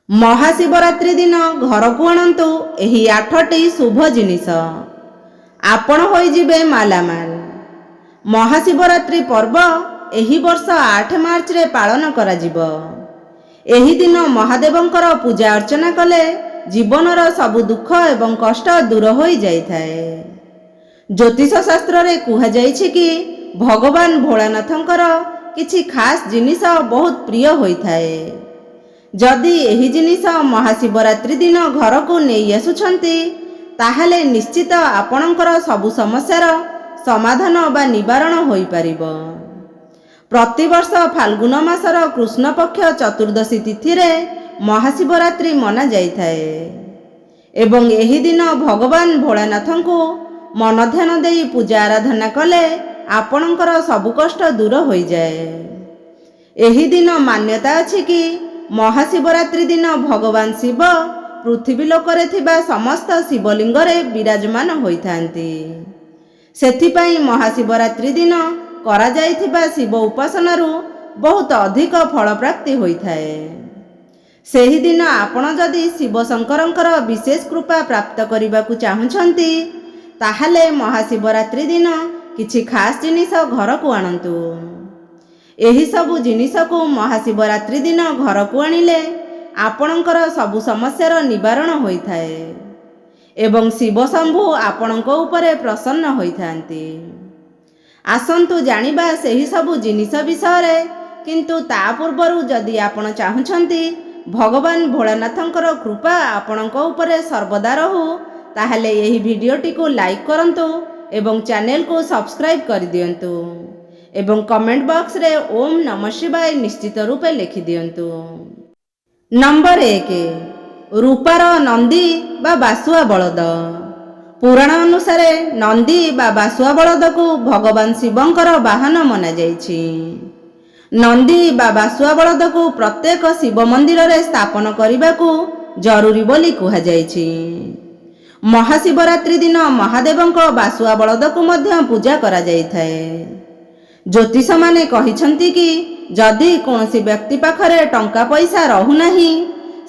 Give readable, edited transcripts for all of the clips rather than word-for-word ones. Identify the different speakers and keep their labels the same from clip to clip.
Speaker 1: ମହାଶିବରାତ୍ରି ଦିନ ଘରକୁ ଆଣନ୍ତୁ ଏହି ଆଠଟି ଶୁଭ ଜିନିଷ, ଆପଣ ହୋଇଯିବେ ମାଲାମାଲ। ମହାଶିବରାତ୍ରି ପର୍ବ ଏହି ବର୍ଷ 8 ମାର୍ଚ୍ଚରେ ପାଳନ କରାଯିବ। ଏହି ଦିନ ମହାଦେବଙ୍କର ପୂଜା ଅର୍ଚ୍ଚନା କଲେ ଜୀବନର ସବୁ ଦୁଃଖ ଏବଂ କଷ୍ଟ ଦୂର ହୋଇଯାଇଥାଏ। ଜ୍ୟୋତିଷ ଶାସ୍ତ୍ରରେ କୁହାଯାଇଛି କି ଭଗବାନ ଭୋଳାନାଥଙ୍କର କିଛି ଖାସ୍ ଜିନିଷ ବହୁତ ପ୍ରିୟ ହୋଇଥାଏ। ଯଦି ଏହି ଜିନିଷ ମହାଶିବରାତ୍ରି ଦିନ ଘରକୁ ନେଇ ଆସୁଛନ୍ତି, ତାହେଲେ ନିଶ୍ଚିତ ଆପଣଙ୍କର ସବୁ ସମସ୍ୟାର ସମାଧାନ ବା ନିବାରଣ ହୋଇପାରିବ। ପ୍ରତିବର୍ଷ ଫାଲ୍ଗୁନ ମାସର କୃଷ୍ଣପକ୍ଷ ଚତୁର୍ଦ୍ଦଶୀ ତିଥିରେ ମହାଶିବରାତ୍ରି ମନାଯାଇଥାଏ ଏବଂ ଏହି ଦିନ ଭଗବାନ ଭୋଳାନାଥଙ୍କୁ ମନ ଧ୍ୟାନ ଦେଇ ପୂଜା ଆରାଧନା କଲେ ଆପଣଙ୍କର ସବୁ କଷ୍ଟ ଦୂର ହୋଇଯାଏ। ଏହି ଦିନ ମାନ୍ୟତା ଅଛି କି ମହାଶିବରାତ୍ରି ଦିନ ଭଗବାନ ଶିବ ପୃଥିବୀ ଲୋକରେ ଥିବା ସମସ୍ତ ଶିବଲିଙ୍ଗରେ ବିରାଜମାନ ହୋଇଥାନ୍ତି। ସେଥିପାଇଁ ମହାଶିବରାତ୍ରି ଦିନ କରାଯାଇଥିବା ଶିବ ଉପାସନାରୁ ବହୁତ ଅଧିକ ଫଳପ୍ରାପ୍ତି ହୋଇଥାଏ। ସେହିଦିନ ଆପଣ ଯଦି ଶିବ ଶଙ୍କରଙ୍କର ବିଶେଷ କୃପା ପ୍ରାପ୍ତ କରିବାକୁ ଚାହୁଁଛନ୍ତି, ତାହେଲେ ମହାଶିବରାତ୍ରି ଦିନ କିଛି ଖାସ୍ ଜିନିଷ ଘରକୁ ଆଣନ୍ତୁ। ଏହିସବୁ ଜିନିଷକୁ ମହାଶିବରାତ୍ରି ଦିନ ଘରକୁ ଆଣିଲେ ଆପଣଙ୍କର ସବୁ ସମସ୍ୟାର ନିବାରଣ ହୋଇଥାଏ ଏବଂ ଶିବ ଶମ୍ଭୁ ଆପଣଙ୍କ ଉପରେ ପ୍ରସନ୍ନ ହୋଇଥାନ୍ତି। ଆସନ୍ତୁ ଜାଣିବା ସେହି ସବୁ ଜିନିଷ ବିଷୟରେ। କିନ୍ତୁ ତା ପୂର୍ବରୁ ଯଦି ଆପଣ ଚାହୁଁଛନ୍ତି ଭଗବାନ ଭୋଳାନାଥଙ୍କର କୃପା ଆପଣଙ୍କ ଉପରେ ସର୍ବଦା ରହୁ, ତାହେଲେ ଏହି ଭିଡ଼ିଓଟିକୁ ଲାଇକ୍ କରନ୍ତୁ ଏବଂ ଚ୍ୟାନେଲକୁ ସବସ୍କ୍ରାଇବ୍ କରିଦିଅନ୍ତୁ ଏବଂ କମେଣ୍ଟ ବକ୍ସରେ ଓମ୍ ନମ ଶିବାୟ ନିଶ୍ଚିତ ରୂପେ ଲେଖିଦିଅନ୍ତୁ। ନମ୍ବର 1, ରୂପାର ନନ୍ଦୀ ବା ବାସୁଆ ବଳଦ। ପୁରାଣ ଅନୁସାରେ ନନ୍ଦୀ ବା ବାସୁଆ ବଳଦକୁ ଭଗବାନ ଶିବଙ୍କର ବାହନ ମନାଯାଇଛି। ନନ୍ଦୀ ବା ବାସୁଆ ବଳଦକୁ ପ୍ରତ୍ୟେକ ଶିବ ମନ୍ଦିରରେ ସ୍ଥାପନ କରିବାକୁ ଜରୁରୀ ବୋଲି କୁହାଯାଇଛି। ମହାଶିବରାତ୍ରି ଦିନ ମହାଦେବଙ୍କ ବାସୁଆ ବଳଦକୁ ମଧ୍ୟ ପୂଜା କରାଯାଇଥାଏ। ଜ୍ୟୋତିଷମାନେ କହିଛନ୍ତି କି ଯଦି କୌଣସି ବ୍ୟକ୍ତି ପାଖରେ ଟଙ୍କା ପଇସା ରହୁନାହିଁ,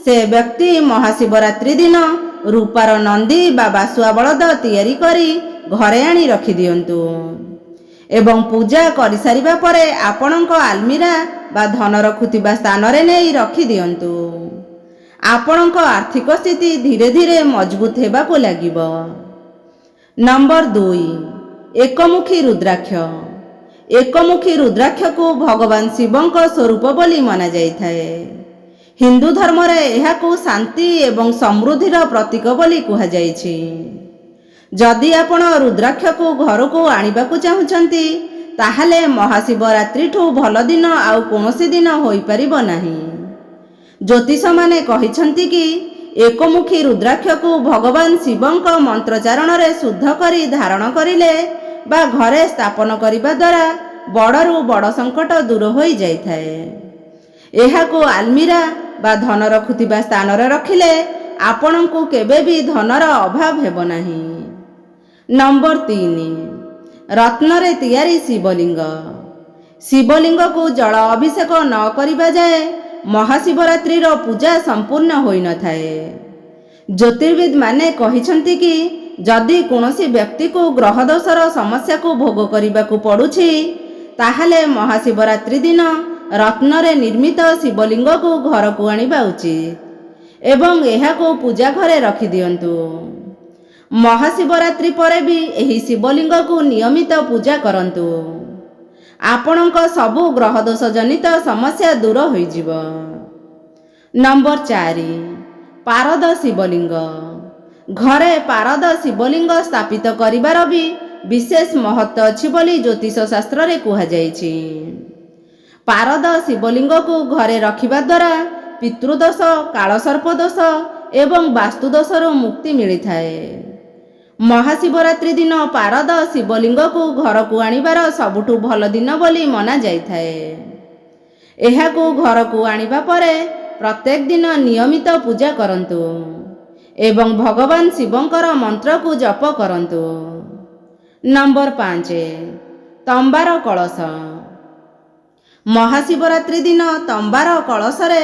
Speaker 1: ସେ ବ୍ୟକ୍ତି ମହାଶିବରାତ୍ରି ଦିନ ରୂପାର ନନ୍ଦୀ ବା ବାସୁଆ ବଳଦ ତିଆରି କରି ଘରେ ଆଣି ରଖିଦିଅନ୍ତୁ ଏବଂ ପୂଜା କରିସାରିବା ପରେ ଆପଣଙ୍କ ଆଲମିରା ବା ଧନ ରଖୁଥିବା ସ୍ଥାନରେ ନେଇ ରଖିଦିଅନ୍ତୁ। ଆପଣଙ୍କ ଆର୍ଥିକ ସ୍ଥିତି ଧୀରେ ଧୀରେ ମଜବୁତ ହେବାକୁ ଲାଗିବ। ନମ୍ବର 2, ଏକମୁଖୀ ରୁଦ୍ରାକ୍ଷ। ଏକମୁଖୀ ରୁଦ୍ରାକ୍ଷକୁ ଭଗବାନ ଶିବଙ୍କ ସ୍ୱରୂପ ବୋଲି ମନାଯାଇଥାଏ। ହିନ୍ଦୁ ଧର୍ମରେ ଏହାକୁ ଶାନ୍ତି ଏବଂ ସମୃଦ୍ଧିର ପ୍ରତୀକ ବୋଲି କୁହାଯାଇଛି। ଯଦି ଆପଣ ରୁଦ୍ରାକ୍ଷକୁ ଘରକୁ ଆଣିବାକୁ ଚାହୁଁଛନ୍ତି, ତାହେଲେ ମହାଶିବରାତ୍ରିଠୁ ଭଲ ଦିନ ଆଉ କୌଣସି ଦିନ ହୋଇପାରିବ ନାହିଁ। ଜ୍ୟୋତିଷମାନେ କହିଛନ୍ତି କି ଏକମୁଖୀ ରୁଦ୍ରାକ୍ଷକୁ ଭଗବାନ ଶିବଙ୍କ ମନ୍ତ୍ରୋଚ୍ଚାରଣରେ ଶୁଦ୍ଧ କରି ଧାରଣ କରିଲେ ବା ଘରେ ସ୍ଥାପନ କରିବା ଦ୍ୱାରା ବଡ଼ରୁ ବଡ଼ ସଙ୍କଟ ଦୂର ହୋଇଯାଇଥାଏ। ଏହାକୁ ଆଲମିରା ବା ଧନ ରଖୁଥିବା ସ୍ଥାନରେ ରଖିଲେ ଆପଣଙ୍କୁ କେବେ ବି ଧନର ଅଭାବ ହେବ ନାହିଁ। ନମ୍ବର 3, ରତ୍ନରେ ତିଆରି ଶିବଲିଙ୍ଗ। ଶିବଲିଙ୍ଗକୁ ଜଳ ଅଭିଷେକ ନ କରିବା ଯାଏ ମହାଶିବରାତ୍ରିର ପୂଜା ସମ୍ପୂର୍ଣ୍ଣ ହୋଇନଥାଏ। ଜ୍ୟୋତିର୍ବିଦ ମାନେ କହିଛନ୍ତି କି ଯଦି କୌଣସି ବ୍ୟକ୍ତିକୁ ଗ୍ରହ ଦୋଷର ସମସ୍ୟାକୁ ଭୋଗ କରିବାକୁ ପଡ଼ୁଛି, ତାହେଲେ ମହାଶିବରାତ୍ରି ଦିନ ରତ୍ନରେ ନିର୍ମିତ ଶିବଲିଙ୍ଗକୁ ଘରକୁ ଆଣିବା ଉଚିତ ଏବଂ ଏହାକୁ ପୂଜା ଘରେ ରଖିଦିଅନ୍ତୁ। ମହାଶିବରାତ୍ରି ପରେ ବି ଏହି ଶିବଲିଙ୍ଗକୁ ନିୟମିତ ପୂଜା କରନ୍ତୁ। ଆପଣଙ୍କ ସବୁ ଗ୍ରହ ଦୋଷ ଜନିତ ସମସ୍ୟା ଦୂର ହୋଇଯିବ। ନମ୍ବର 4, ପାରଦ ଶିବଲିଙ୍ଗ। ଘରେ ପାରଦ ଶିବଲିଙ୍ଗ ସ୍ଥାପିତ କରିବାର ବି ବିଶେଷ ମହତ୍ଵ ଅଛି ବୋଲି ଜ୍ୟୋତିଷ ଶାସ୍ତ୍ରରେ କୁହାଯାଇଛି। ପାରଦ ଶିବଲିଙ୍ଗକୁ ଘରେ ରଖିବା ଦ୍ୱାରା ପିତୃଦୋଷ, କାଳସର୍ପ ଦୋଷ ଏବଂ ବାସ୍ତୁଦୋଷରୁ ମୁକ୍ତି ମିଳିଥାଏ। ମହାଶିବରାତ୍ରି ଦିନ ପାରଦ ଶିବଲିଙ୍ଗକୁ ଘରକୁ ଆଣିବାର ସବୁଠୁ ଭଲ ଦିନ ବୋଲି ମନାଯାଇଥାଏ। ଏହାକୁ ଘରକୁ ଆଣିବା ପରେ ପ୍ରତ୍ୟେକ ଦିନ ନିୟମିତ ପୂଜା କରନ୍ତୁ ଏବଂ ଭଗବାନ ଶିବଙ୍କର ମନ୍ତ୍ରକୁ ଜପ କରନ୍ତୁ। ନମ୍ବର 5, ତମ୍ବାର କଳସ। ମହାଶିବରାତ୍ରି ଦିନ ତମ୍ବାର କଳସରେ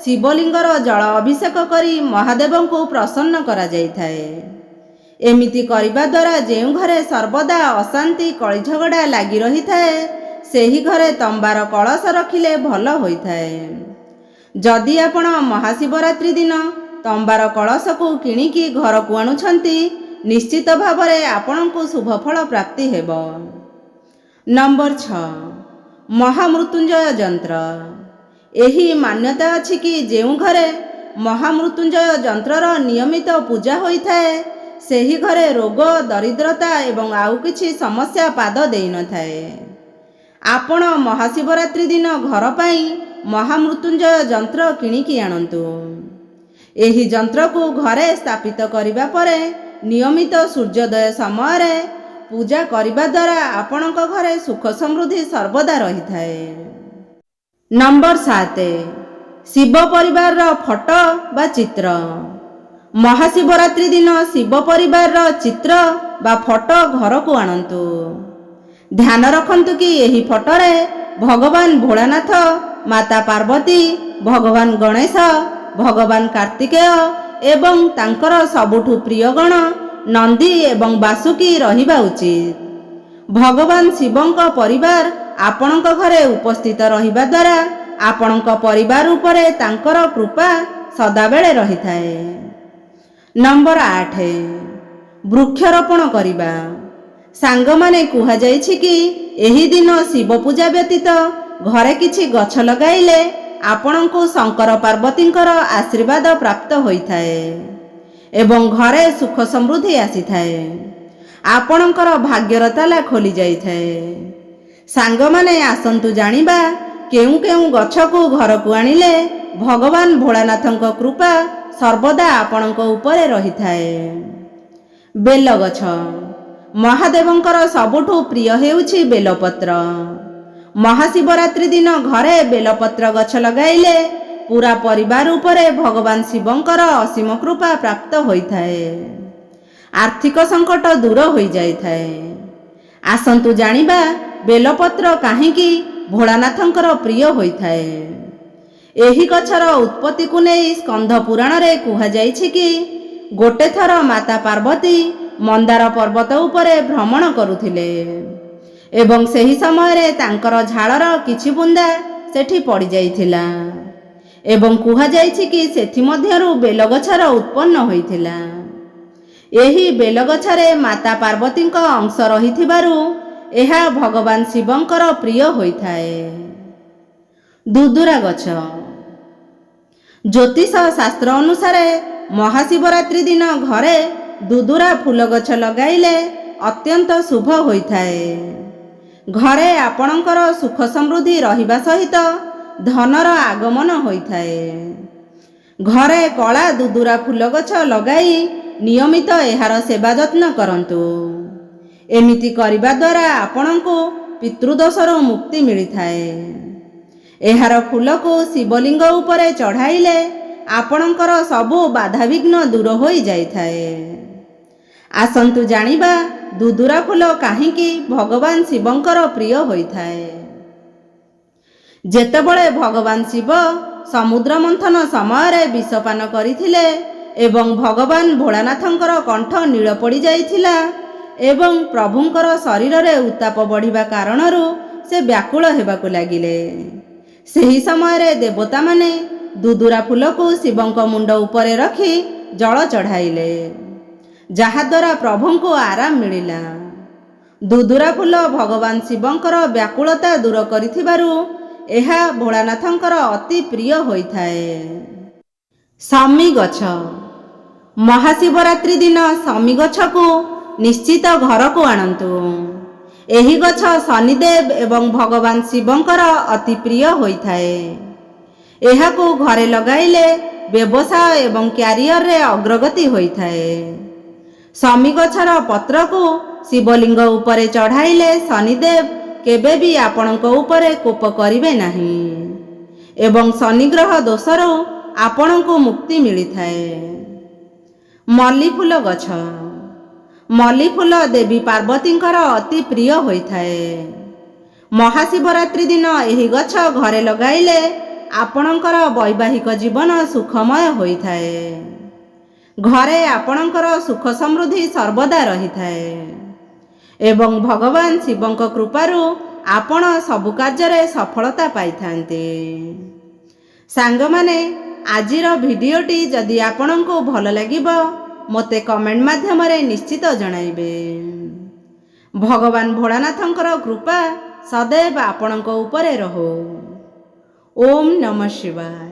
Speaker 1: ଶିବଲିଙ୍ଗର ଜଳ ଅଭିଷେକ କରି ମହାଦେବଙ୍କୁ ପ୍ରସନ୍ନ କରାଯାଇଥାଏ। ଏମିତି କରିବା ଦ୍ୱାରା ଯେଉଁ ଘରେ ସର୍ବଦା ଅଶାନ୍ତି, କଳିଝଗଡ଼ା ଲାଗି ରହିଥାଏ, ସେହି ଘରେ ତମ୍ବାର କଳସ ରଖିଲେ ଭଲ ହୋଇଥାଏ। ଯଦି ଆପଣ ମହାଶିବରାତ୍ରି ଦିନ ତମ୍ବାର କଳସକୁ କିଣିକି ଘରକୁ ଆଣୁଛନ୍ତି, ନିଶ୍ଚିତ ଭାବରେ ଆପଣଙ୍କୁ ଶୁଭଫଳ ପ୍ରାପ୍ତି ହେବ। ନମ୍ବର 6, ମହାମୃତ୍ୟୁଞ୍ଜୟ ଯନ୍ତ୍ର। ଏହି ମାନ୍ୟତା ଅଛି କି ଯେଉଁ ଘରେ ମହାମୃତ୍ୟୁଞ୍ଜୟ ଯନ୍ତ୍ରର ନିୟମିତ ପୂଜା ହୋଇଥାଏ, ସେହି ଘରେ ରୋଗ, ଦରିଦ୍ରତା ଏବଂ ଆଉ କିଛି ସମସ୍ୟା ପାଦ ଦେଇନଥାଏ। ଆପଣ ମହାଶିବରାତ୍ରି ଦିନ ଘର ପାଇଁ ମହାମୃତ୍ୟୁଞ୍ଜୟ ଯନ୍ତ୍ର କିଣିକି ଆଣନ୍ତୁ। ଏହି ଯନ୍ତ୍ରକୁ ଘରେ ସ୍ଥାପିତ କରିବା ପରେ ନିୟମିତ ସୂର୍ଯ୍ୟୋଦୟ ସମୟରେ ପୂଜା କରିବା ଦ୍ୱାରା ଆପଣଙ୍କ ଘରେ ସୁଖ ସମୃଦ୍ଧି ସର୍ବଦା ରହିଥାଏ। ନମ୍ବର 7, ଶିବ ପରିବାରର ଫଟୋ ବା ଚିତ୍ର। ମହାଶିବରାତ୍ରି ଦିନ ଶିବ ପରିବାରର ଚିତ୍ର ବା ଫଟୋ ଘରକୁ ଆଣନ୍ତୁ। ଧ୍ୟାନ ରଖନ୍ତୁ କି ଏହି ଫଟୋରେ ଭଗବାନ ଭୋଳାନାଥ, ମାତା ପାର୍ବତୀ, ଭଗବାନ ଗଣେଶ, ଭଗବାନ କାର୍ତ୍ତିକେୟ ଏବଂ ତାଙ୍କର ସବୁଠୁ ପ୍ରିୟ ଗଣ ନନ୍ଦୀ ଏବଂ ବାସୁକି ରହିବା ଉଚିତ। ଭଗବାନ ଶିବଙ୍କ ପରିବାର ଆପଣଙ୍କ ଘରେ ଉପସ୍ଥିତ ରହିବା ଦ୍ୱାରା ଆପଣଙ୍କ ପରିବାର ଉପରେ ତାଙ୍କର କୃପା ସଦାବେଳେ ରହିଥାଏ। ନମ୍ବର 8, ବୃକ୍ଷରୋପଣ କରିବା। ସାଙ୍ଗମାନେ, କୁହାଯାଇଛି କି ଏହି ଦିନ ଶିବ ପୂଜା ବ୍ୟତୀତ ଘରେ କିଛି ଗଛ ଲଗାଇଲେ ଆପଣଙ୍କୁ ଶଙ୍କର ପାର୍ବତୀଙ୍କର ଆଶୀର୍ବାଦ ପ୍ରାପ୍ତ ହୋଇଥାଏ ଏବଂ ଘରେ ସୁଖ ସମୃଦ୍ଧି ଆସିଥାଏ। ଆପଣଙ୍କର ଭାଗ୍ୟର ତାଲା ଖୋଲି ଯାଇଥାଏ। ସାଙ୍ଗମାନେ, ଆସନ୍ତୁ ଜାଣିବା କେଉଁ କେଉଁ ଗଛକୁ ଘରକୁ ଆଣିଲେ ଭଗବାନ ଭୋଳାନାଥଙ୍କ କୃପା ସର୍ବଦା ଆପଣଙ୍କ ଉପରେ ରହିଥାଏ। ବେଲଗଛ। ମହାଦେବଙ୍କର ସବୁଠୁ ପ୍ରିୟ ହେଉଛି ବେଲପତ୍ର। ମହାଶିବରାତ୍ରି ଦିନ ଘରେ ବେଲପତ୍ର ଗଛ ଲଗାଇଲେ ପୁରା ପରିବାର ଉପରେ ଭଗବାନ ଶିବଙ୍କର ଅସୀମ କୃପା ପ୍ରାପ୍ତ ହୋଇଥାଏ। ଆର୍ଥିକ ସଙ୍କଟ ଦୂର ହୋଇଯାଇଥାଏ। ଆସନ୍ତୁ ଜାଣିବା ବେଲପତ୍ର କାହିଁକି ଭୋଳାନାଥଙ୍କର ପ୍ରିୟ ହୋଇଥାଏ। ଏହି ଗଛର ଉତ୍ପତ୍ତିକୁ ନେଇ ସ୍କନ୍ଦ ପୁରାଣରେ କୁହାଯାଇଛି କି ଗୋଟେ ଥର ମାତା ପାର୍ବତୀ ମନ୍ଦାର ପର୍ବତ ଉପରେ ଭ୍ରମଣ କରୁଥିଲେ ଏବଂ ସେହି ସମୟରେ ତାଙ୍କର ଝାଳର କିଛି ବୁନ୍ଦା ସେଠି ପଡ଼ିଯାଇଥିଲା ଏବଂ କୁହାଯାଇଛି କି ସେଥିମଧ୍ୟରୁ ବେଲଗଛର ଉତ୍ପନ୍ନ ହୋଇଥିଲା। ଏହି ବେଲଗଛରେ ମାତା ପାର୍ବତୀଙ୍କ ଅଂଶ ରହିଥିବାରୁ ଏହା ଭଗବାନ ଶିବଙ୍କର ପ୍ରିୟ ହୋଇଥାଏ। ଦୁଦୁରା ଗଛ। ଜ୍ୟୋତିଷ ଶାସ୍ତ୍ର ଅନୁସାରେ ମହାଶିବରାତ୍ରି ଦିନ ଘରେ ଦୁଦୁରା ଫୁଲ ଗଛ ଲଗାଇଲେ ଅତ୍ୟନ୍ତ ଶୁଭ ହୋଇଥାଏ। ଘରେ ଆପଣଙ୍କର ସୁଖ ସମୃଦ୍ଧି ରହିବା ସହିତ ଧନର ଆଗମନ ହୋଇଥାଏ। ଘରେ କଳା ଦୁଦୁରା ଫୁଲ ଗଛ ଲଗାଇ ନିୟମିତ ଏହାର ସେବା ଯତ୍ନ କରନ୍ତୁ। ଏମିତି କରିବା ଦ୍ୱାରା ଆପଣଙ୍କୁ ପିତୃଦୋଷରୁ ମୁକ୍ତି ମିଳିଥାଏ। ଏହାର ଫୁଲକୁ ଶିବଲିଙ୍ଗ ଉପରେ ଚଢ଼ାଇଲେ ଆପଣଙ୍କର ସବୁ ବାଧାବିଘ୍ନ ଦୂର ହୋଇଯାଇଥାଏ। ଆସନ୍ତୁ ଜାଣିବା ଦୁଦୁରା ଫୁଲ କାହିଁକି ଭଗବାନ ଶିବଙ୍କର ପ୍ରିୟ ହୋଇଥାଏ। ଯେତେବେଳେ ଭଗବାନ ଶିବ ସମୁଦ୍ର ମନ୍ଥନ ସମୟରେ ବିଷପାନ କରିଥିଲେ ଏବଂ ଭଗବାନ ଭୋଳାନାଥଙ୍କର କଣ୍ଠ ନୀଳ ପଡ଼ିଯାଇଥିଲା ଏବଂ ପ୍ରଭୁଙ୍କର ଶରୀରରେ ଉତ୍ତାପ ବଢ଼ିବା କାରଣରୁ ସେ ବ୍ୟାକୁଳ ହେବାକୁ ଲାଗିଲେ, ସେହି ସମୟରେ ଦେବତାମାନେ ଦୁଦୁରା ଫୁଲକୁ ଶିବଙ୍କ ମୁଣ୍ଡ ଉପରେ ରଖି ଜଳ ଚଢ଼ାଇଲେ, ଯାହାଦ୍ୱାରା ପ୍ରଭୁଙ୍କୁ ଆରାମ ମିଳିଲା। ଦୁଦୁରା ଫୁଲ ଭଗବାନ ଶିବଙ୍କର ବ୍ୟାକୁଳତା ଦୂର କରିଥିବାରୁ ଏହା ଭୋଳାନାଥଙ୍କର ଅତି ପ୍ରିୟ ହୋଇଥାଏ। ଶମି ଗଛ। ମହାଶିବରାତ୍ରି ଦିନ ଶମି ଗଛକୁ ନିଶ୍ଚିତ ଘରକୁ ଆଣନ୍ତୁ। ଏହି ଗଛ ଶନିଦେବ ଏବଂ ଭଗବାନ ଶିବଙ୍କର ଅତି ପ୍ରିୟ ହୋଇଥାଏ। ଏହାକୁ ଘରେ ଲଗାଇଲେ ବ୍ୟବସାୟ ଏବଂ କ୍ୟାରିୟରରେ ଅଗ୍ରଗତି ହୋଇଥାଏ। ଶମି ଗଛର ପତ୍ରକୁ ଶିବଲିଙ୍ଗ ଉପରେ ଚଢ଼ାଇଲେ ଶନିଦେବ କେବେ ବି ଆପଣଙ୍କ ଉପରେ କୋପ କରିବେ ନାହିଁ ଏବଂ ଶନିଗ୍ରହ ଦୋଷରୁ ଆପଣଙ୍କୁ ମୁକ୍ତି ମିଳିଥାଏ। ମଲ୍ଲିଫୁଲ ଗଛ। ମଲ୍ଲିଫୁଲ ଦେବୀ ପାର୍ବତୀଙ୍କର ଅତି ପ୍ରିୟ ହୋଇଥାଏ। ମହାଶିବରାତ୍ରି ଦିନ ଏହି ଗଛ ଘରେ ଲଗାଇଲେ ଆପଣଙ୍କର ବୈବାହିକ ଜୀବନ ସୁଖମୟ ହୋଇଥାଏ। ଘରେ ଆପଣଙ୍କର ସୁଖ ସମୃଦ୍ଧି ସର୍ବଦା ରହିଥାଏ ଏବଂ ଭଗବାନ ଶିବଙ୍କ କୃପାରୁ ଆପଣ ସବୁ କାର୍ଯ୍ୟରେ ସଫଳତା ପାଇଥାନ୍ତି। ସାଙ୍ଗମାନେ, ଆଜିର ଭିଡ଼ିଓଟି ଯଦି ଆପଣଙ୍କୁ ଭଲ ଲାଗିବ, ମୋତେ କମେଣ୍ଟ ମାଧ୍ୟମରେ ନିଶ୍ଚିତ ଜଣାଇବେ। ଭଗବାନ ଭୋଳାନାଥଙ୍କର କୃପା ସଦୈବ ଆପଣଙ୍କ ଉପରେ ରହୁ। ଓମ୍ ନମଃ ଶିବାୟ।